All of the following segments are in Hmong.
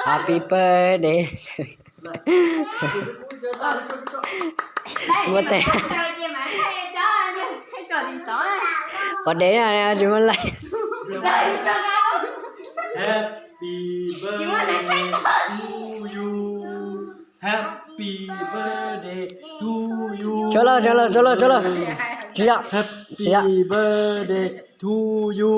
Happy birthday. Muab teg. Qhov dev tsis muaj laj. Happy birthday to you. Happy birthday to you. Tso lauj, tso lauj, tso lauj, tso lauj. Tsis yog, tsis yog. Happy birthday to you.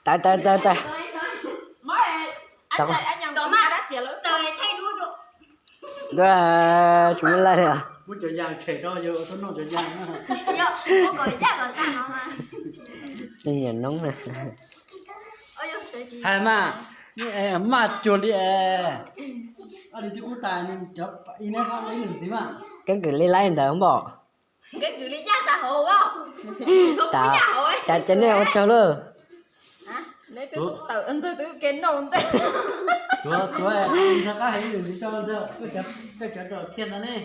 Tawv, tawv, tawv, tawv. Tsis muaj laj li. Noob na. Hais mas, maj cuag li es. Ob li twb kub tas, ib neb ntxiv mas. Keeb kwm li laib ntawd npom. Keeb kwm li yaj tas hauv. Tas, cas nej ua tsaug lawm. Tuav, tuav, ntxhais qab hais ib lwm ntxiv tso ntag, koj cov rau thiaj no ne.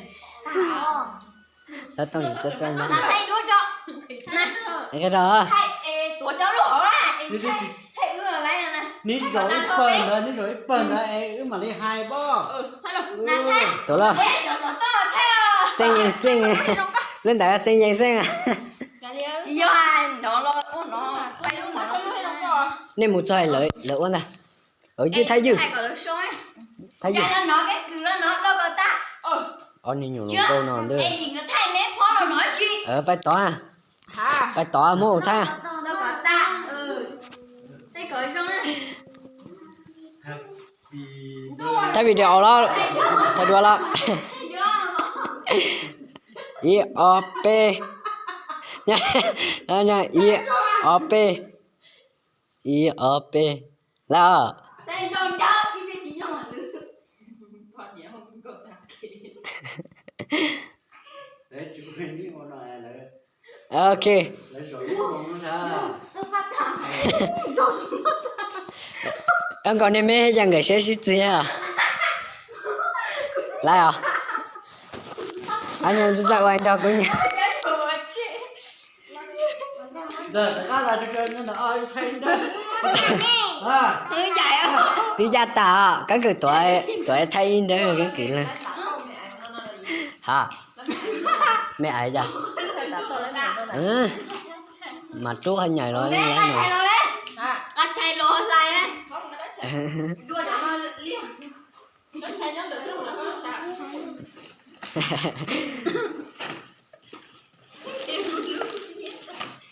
Lawv tooj tsis txawj tuaj no. Neb zaum ib pawg ntawd, neb zaum ib pawg ntawd es wb mam li hais pob. Tuav lauj. Xeeb yeej xeej, lub ntawd xeeb yeej xeej. Nej mus txog lawv ua ntag. Ywj, thaij ywj. Thaij ywj. Ob niag nyuam hluas nkauj no ntag. Pais tod, pais tod muab ua thaij. Thaij video los, thaij dua los. Ib ob peb. Ib ob peb. Ib ob peb. Lawm os. Ok. Wb nkaus niag me ya nkawm siab sib txig. Lawm os. Txawj ua nrog kuv niam. Twb yaj tas, keeb kwm tuav, tuav thaij ib nrab keeb kwm lawm. Ha, me ais cas. Mas rub qhov nyaim los.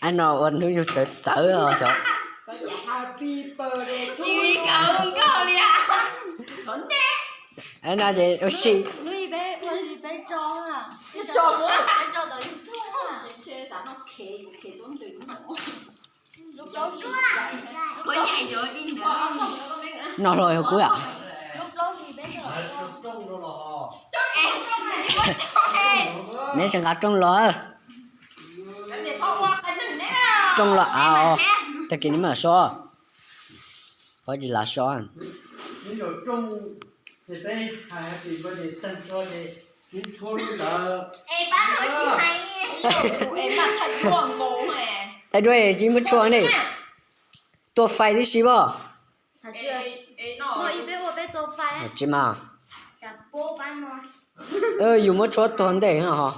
Ab no ua hnub yug txawv txawv os xyov. Ab no ces ua si. No hlo yog kuv yom. Neb tseem nqa rooj los. Rooj los av, tag kis neb mam so. Pov tsis lam so. Thaij duab tsis muab tshuaj ne. Tua fais tib si pob. Tsis mas. Yus muab tshuaj tuag ntej ho.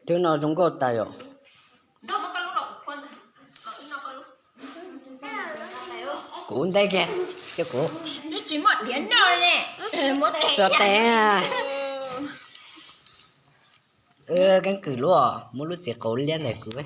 Twb no zoo nkauj tas yom. Kuv nteb kiag, coj kuv. Xav tes. Keeb kwm luaj, muab lub txiv qau liab ntawm kuv.